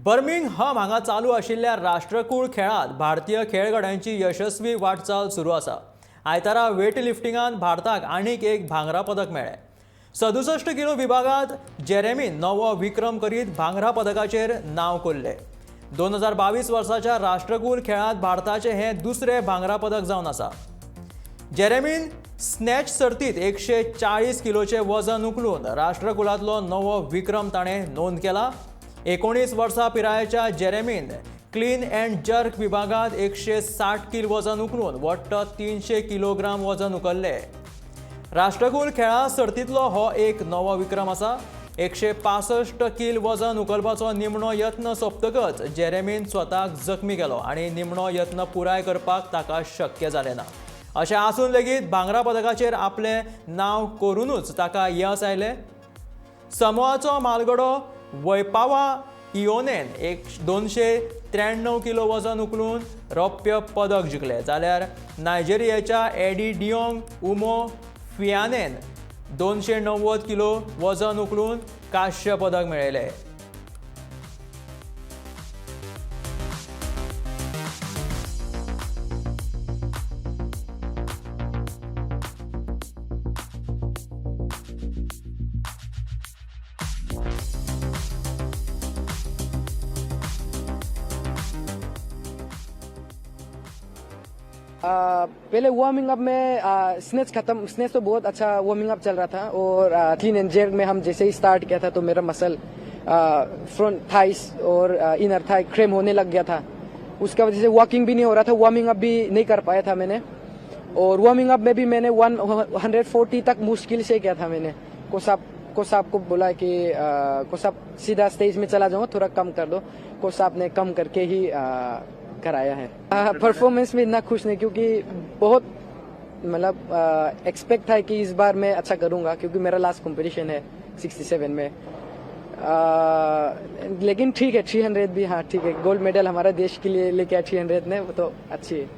Birmingham हांगा चालू आशिल्ल्या राष्ट्रकूळ खेळांत भारतीय खेळगड्यांची यशस्वी वाटचाल सुरू आसा. आयतारा वेटलिफ्टिंगांत भारताक आनीक एक भांगरा पदक मेळ्ळें. 67 किलो विभागांत जेरेमीन नवो विक्रम करीत भांगरा पदकाचेर नांव कोरलें. 2022 वर्साच्या राष्ट्रकूल खेळांत भारताचें हें दुसरें भांगरा पदक जावन आसा. जेरेमीन स्नॅच सर्तीत 140 किलोचें वजन उखलून राष्ट्रकुलांतलो नवो विक्रम ताणें नोंद केला. 19 वर्सां पिरायेच्या जेरेमीन क्लीन अँड जर्क विभागांत 160 किल वजन उखलून वट्ट 300 किलोग्राम वजन उखल्लें. राष्ट्रकुल खेळां सर्तींतलो हो एक नवो विक्रम आसा. 165 किल वजन उखलपाचो निमणो यत्न सोंपतकच जेरेमीन स्वताक जखमी केलो आनी निमणो यत्न पुराय करपाक ताका शक्य जालें ना. अशें आसून लेगीत भांगरा पदकाचेर आपलें नांव करुनूच ताका येस आयलें. समोआचो म्हालगडो वैपावा इओनेन 293 किलो वजन उखलून रौप्य पदक जिखलें, जाल्यार नायजेरियाच्या एडी डियोंग उमो फियानेन 290 किलो वजन उखलून कांस्य पदक मेळयलें. पहले वार्मिंग अप में स्नैच खत्म, स्नैच तो बहुत अच्छा वार्मिंग अप चल रहा था और क्लीन एंड jerk में हम जैसे ही स्टार्ट किया था तो मेरा मसल फ्रंट थाइस और इनर थाई क्रैम्प होने लग गया था. उसका वजह से वॉकिंग भी नहीं हो रहा था, वार्मिंग अप भी नहीं कर पाया था मैंने. और वार्मिंग अप में भी मैंने 140 तक मुश्किल से किया था. मैंने कोच साहब को बोला कि कोच साहब, सीधा स्टेज में चला जाऊंगा, थोड़ा कम कर दो. कोच साहब ने कम करके ही कराया है. परफॉर्मेंस में इतना खुश नहीं, क्योंकि बहुत मतलब एक्सपेक्ट था कि इस बार मैं अच्छा करूंगा, क्योंकि मेरा लास्ट कंपटीशन है 67 में. लेकिन ठीक है, 300 भी, हाँ, ठीक है. गोल्ड मेडल हमारा देश के लिए लेके आया 300 ने, वो तो अच्छी है.